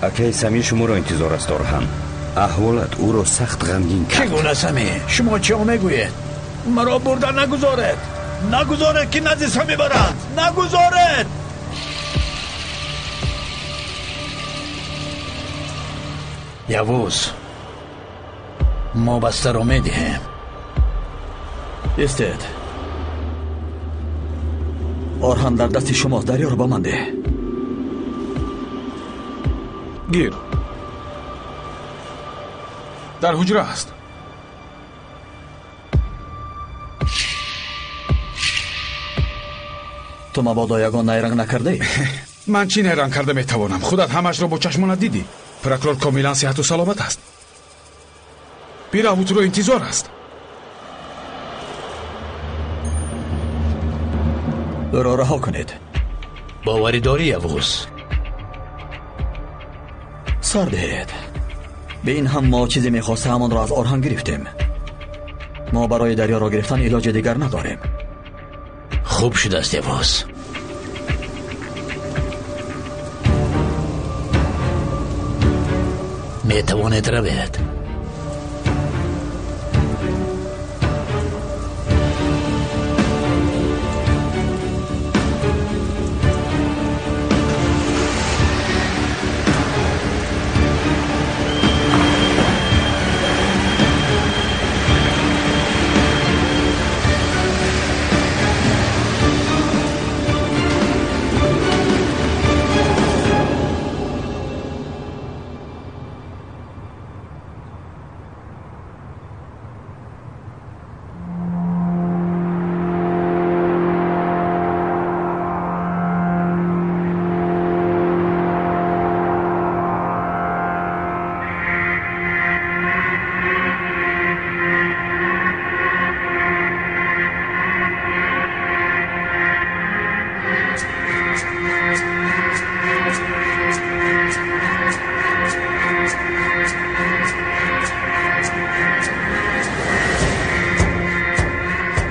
Акаи Самӣ шуморо интизор аст, Орҳан. Аҳволат ӯро сахт ғамгин Чӣ кард. гуна Самӣ? Шумо чӣ мегӯед? Маро бурда нагузоред! Нагузоред, ки назди Самӣ баранд! Нагузоред! Явуз, мо бастаро медиҳем. Истед. Орҳан дар дасти шумост, дарёро ба ман деҳ. Гир. Дар ҳуҷра аст. Ту мабодо ягон найранг накардаӣ? Ман чӣ найранг карда метавонам? Худат ҳамаашро бо чашмонат дидӣ. Прокурор комилан сиҳату саломат аст. Бирав, ӯ туро интизор аст. Ӯро раҳо кунед. Боварӣ дорӣ, Явуз? Сар диҳед. Бе ин ҳам мо чизе мехоста ҳамонро аз Орҳан гирифтем. Мо барои дарёро гирифтан илоҷи дигар надорем. Хуб шудааст, Явуз. Метавонед равед.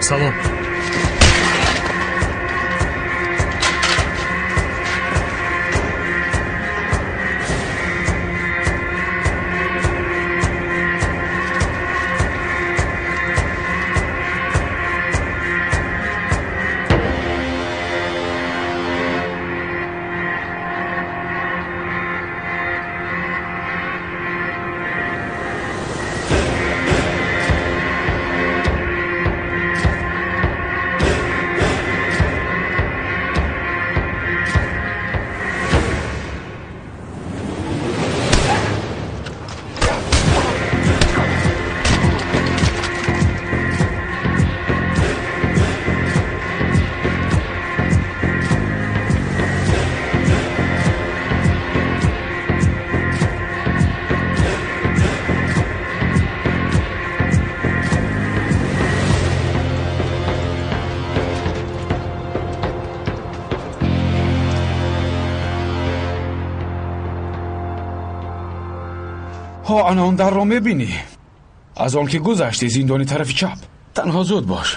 Салом. Ҳо, ана он дарро мебинӣ. Аз он ки гузашти, зиндони тарафи чап. Танҳо зуд бош.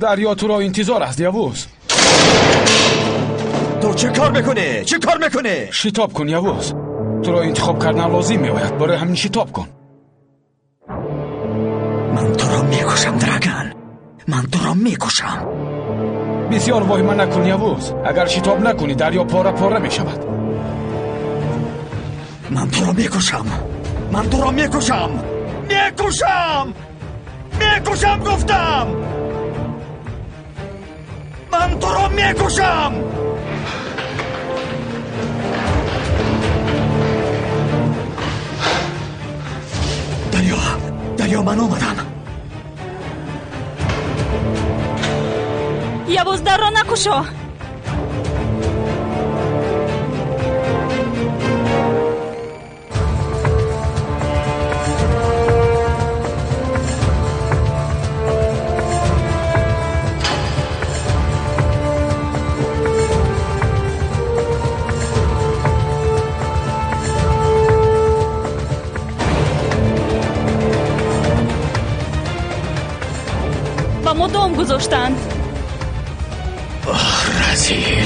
Дарё туро интизор аст, Явуз. Ту чӣ кор мекунӣ? Чӣ кор мекунӣ? Шитоб кун, Явуз. Туро интихоб кардан лозим меояд. Барои ҳамин шитоб кун. Ман туро мекушам, Драган. Ман туро мекушам. Бисёр воҳима накун, Явуз. Агар шитоб накунӣ, дарё пора пора мешавад. Ман туро мекушам. Ман туро мекушам. Мекушам! Мекушам, гуфтам! Ман туро мекушам! Дарё, дарё, ман омадам. Явуз, дарро накушо. Ба мо дом гузоштанд. Разил.